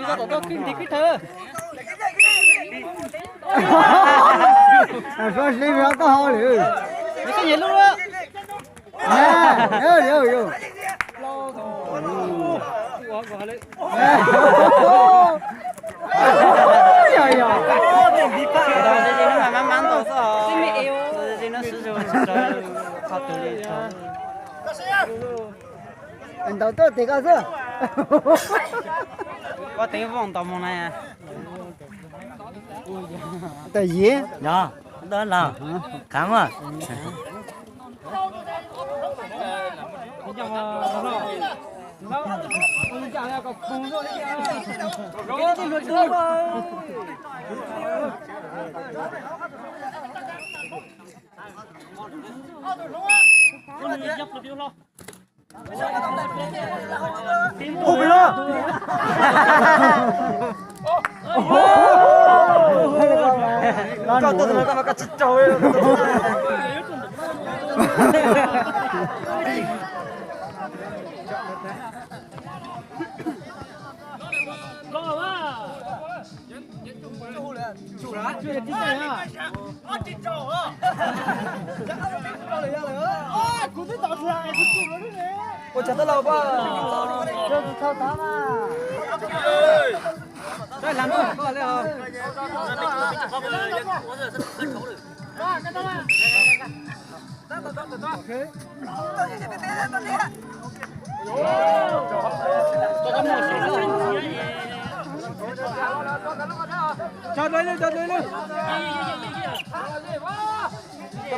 Koj tom toj kwj nti kwj thawv. Sab sib zog koj hau lawm. Nws xab nyem lub. Yog yog. Ntaus tuaj tes koj xwb. Koj tes vooj ntaus moog na. Tawm yim. Yog, ntawd los, khaav mas.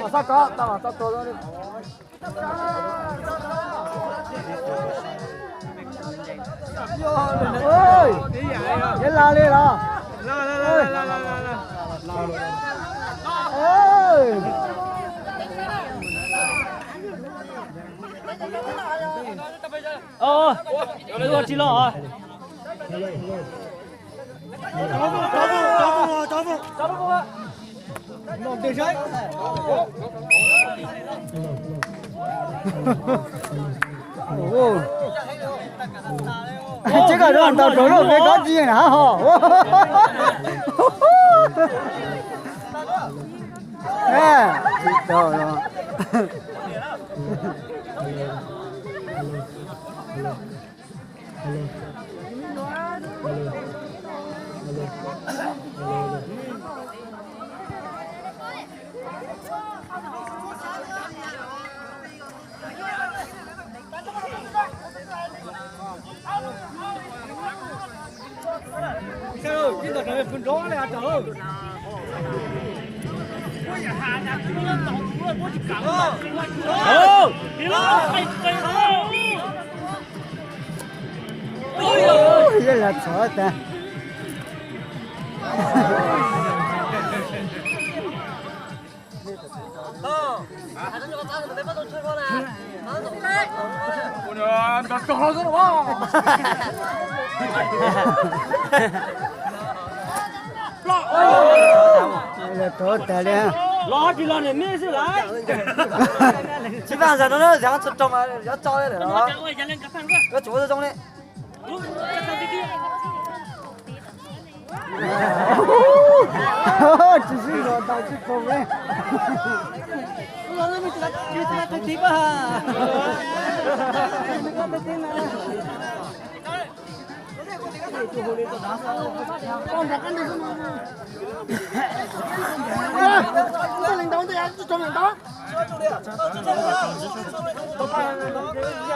Ua cas tab laj paj. Yog la li los. Ua tsis los. Tsis kom ntaus rau lub peb kov tsis na ho. Yog los txhov tas. Los txhov tas li. Los tsis los niam nej xwb lawm. Tsis vaj zag no na, zag tso mas yuav tso li lawm los. Yuav tsum ua zoo zoo li. Tsis sib ntaus tau tsis pom li.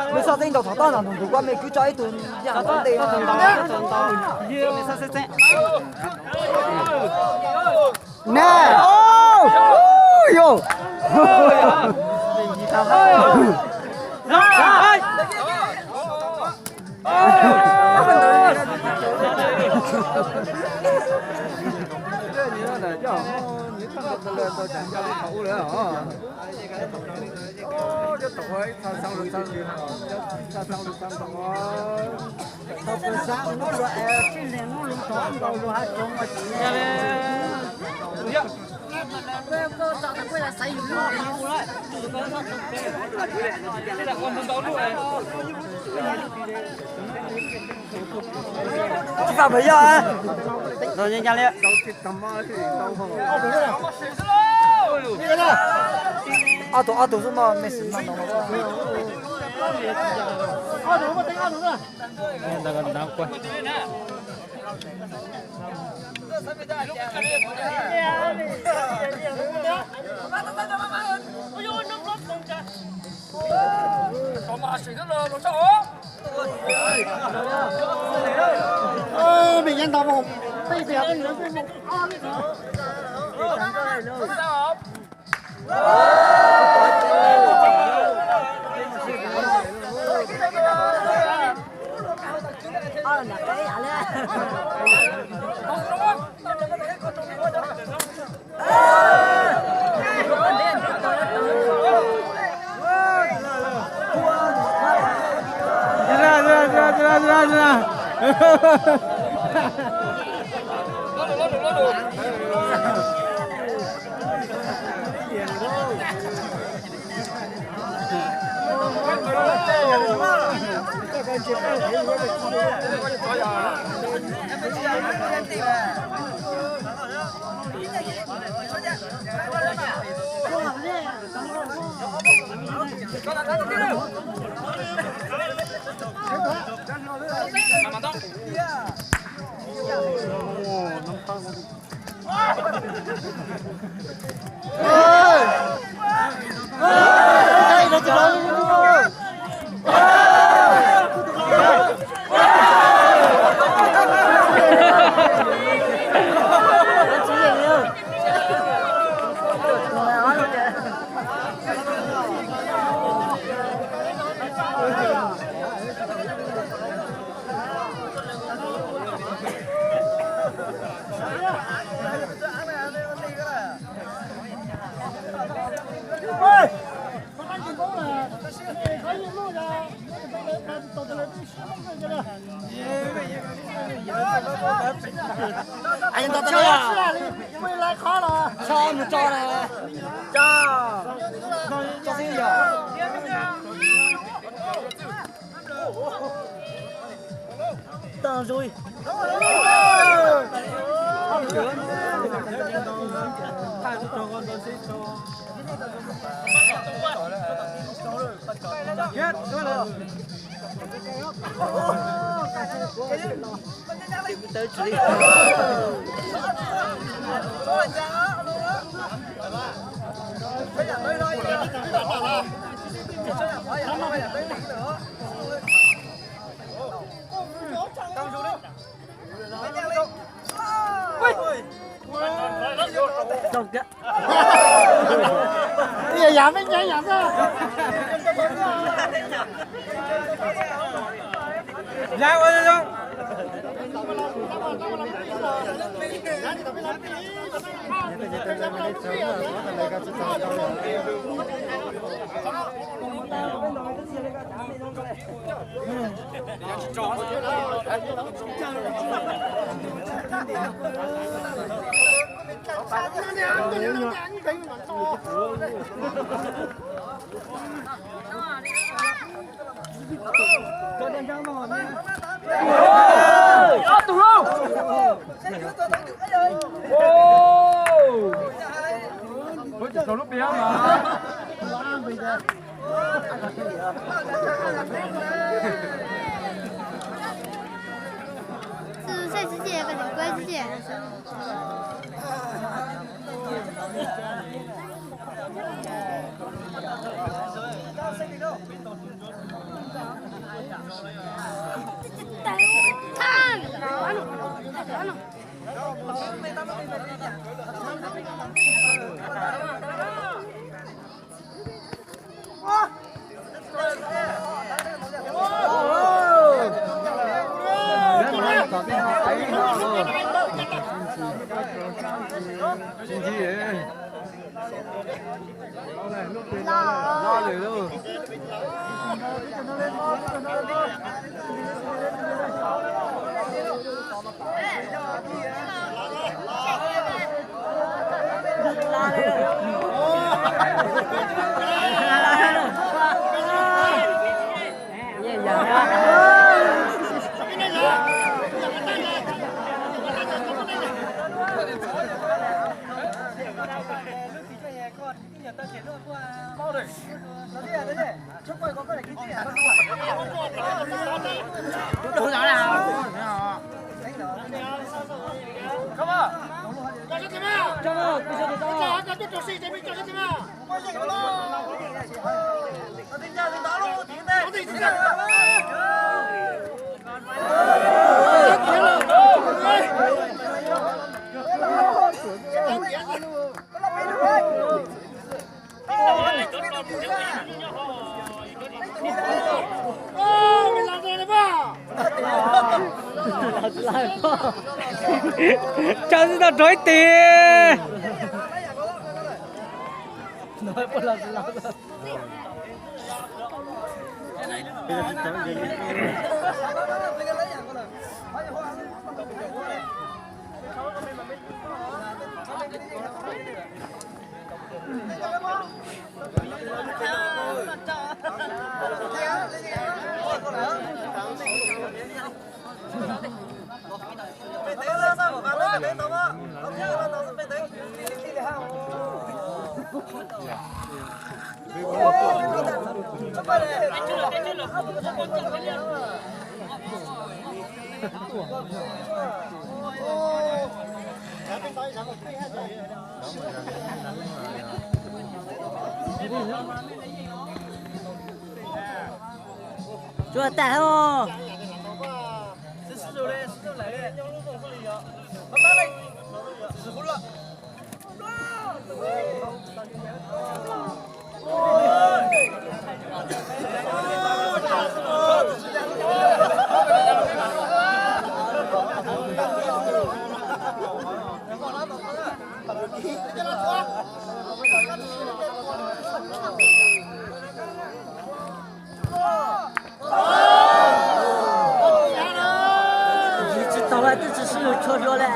Nws xav txeeb ntaus thaum toj ntawm ntug kuab me kwv tso ib tug yam ntaus ntej. Na, yog. Faj Phav Yaj, no nyaj li. Ob tug, ob tug xwb no, Messi no. Tsaws tsis tau rov ib tis. Tsuas tag os. Tsis tau, twb tsis sib lug tshua dua li.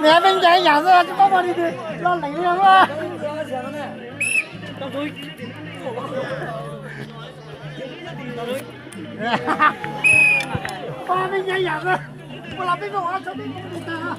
Nws peb ncaim yam xwb tsis paub ua li twg, lo lees li os. Peb ncaim yam xwb, ua los peb mus ua tso peb mus tag.